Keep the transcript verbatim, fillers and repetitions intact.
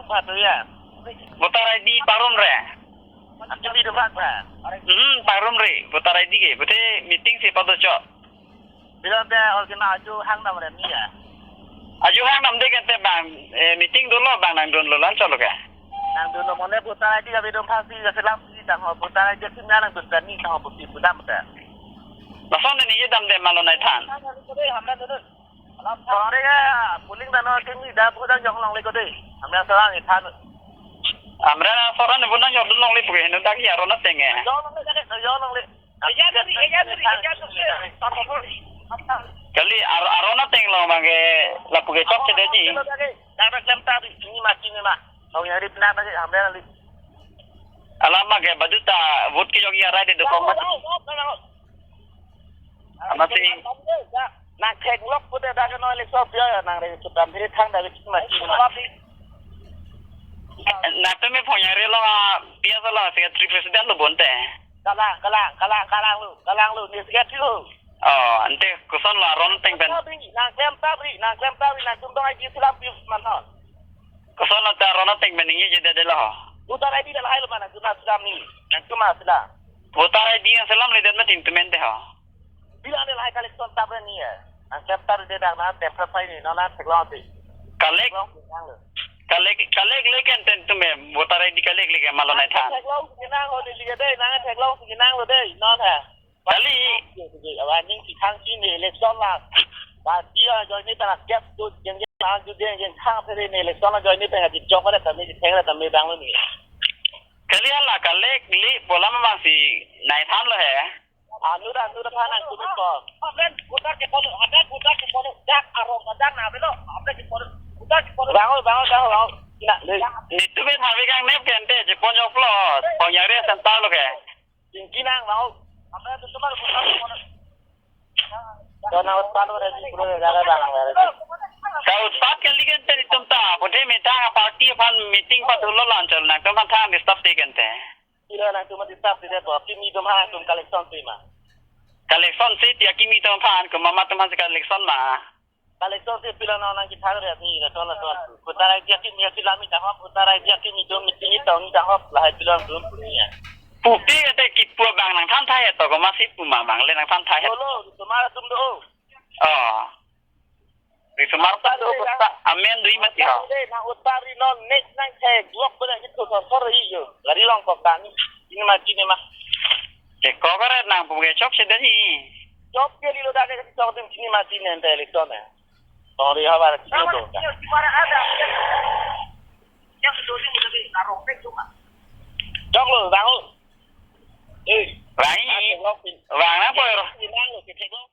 Patu ya. Voter I D parumre. Akimi do bak ba. Hmm, parumre. Voter I D ke. Pute meeting si pado chot. Bilang te ol kena aju hang dam re ni ya. Aju hang dam de ke te bang, eh, meeting dolo bang nangdunlo lan cholo ke. Nangdunlo mane voter I D ka bidum phasi ka selam si tang ho voter I D akimi nangdun tani tang ho pusi pudam te. Lason de ni ye dam de malonai than. Alam sore ka polling dano kini da pudang jong longle ko de. Amra seorang ni than. Amra seorang ni pudang jong longle puke henu dak ya ron ateng e. Jong longle jake, jong longle. Eya duri, eya duri, eya duri. Kali ar-, aron ateng lo mage lapu ke chokche de ji. Dak dak lem ta duri, chini ma, chini ma. Kau yang rip na bagi, amra li. Alam mage badu ta vote ke jok ya rai de dokong mat. Amat si. Nang theklong pute dak no election pia ya nang re sudan diri thang dak chini ma, chini ma. Nangtum me phong yang re lo, ah, pia sa lo secretary president lo bonte. Kalang, kalang, kalang, kalang lo, kalang lo, ni secretary lo. Oh, ante koson lo aron ateng pen. Nang klem tabri, nang klem tabri, nangtum dong I D selam pi manhon. Koson lo ta aron ateng pen ningje de de lo. Voter I D dak lahai lo mana, nangtum selam ni, nangtum ma selam. Voter I D yang selam le det ma tingtum ente ho. Bilang de lahai collection tabri ni ya. Nang klem tabri de dak na tem prap ni, non na theklong si. Collect, Theklong si nang lo. Collect, collect le ke ente tum me, voter I D collect le ke malonai than. Theklong si nang ho de li de, nang theklong si nang lo de, non ha. Kali. Awa ning si thang si ni election la. Party ajoine ta gap tu jeng jeng la tu jeng jeng thang phe ni election ajoine ta ngajok re ta me theng re ta me dang lo ni. Kali hala collect le polam bang si nai than lo he. Anu da, anu da phan ang tu ko. Amen, buta ke polo, amen, buta ke polo, dak arong, dak na belo, amen ke polo, buta ke polo. Bango, bango, bango, bango. Na, le. Nitum me thabi kang nep ke ente, je pon jok lo, phong yang re center lo ke. Tingki nang mau. Apa tu semua pun tahu mana? Kau nak utpat lo dari pura jaga dalam dari. Kau utpat kali ke ente nitum ta, pute me ta party aphan meeting pado lo lan chol nangtum aphan thang disturb te ke ente. Pila nangtum disturb te to, akimi atum aphan nangtum collection te ma. Collection si ti akimi atum aphan, komat atum aphan si collection ma. Collection si pila nang nang kithang re ni na ton na ton. Voter I D akimi selam ni tang hop, voter I D akimi atum meeting ni tong ni tang hop, lahai pila nangtum punya. Pupi kate kipu bang nang than thai to, komat si pu ma bang le nang than thai. Lo, lo, semua atum do. Oh. Risomar atum do, kota amen do imat ya. Nang utpari non next nang theklong pada itu sor sor iyo. Gari long kok tani. Ini ma, ini ma. Ke kok kare nang pu ke chokche de ni. Chokche lilo dak ke chok dim chini ma chini ente election e. Tong ri habar chini do. Chok lo, bango. Eh. Bangi. Bango na po. Nang lo ke theklong.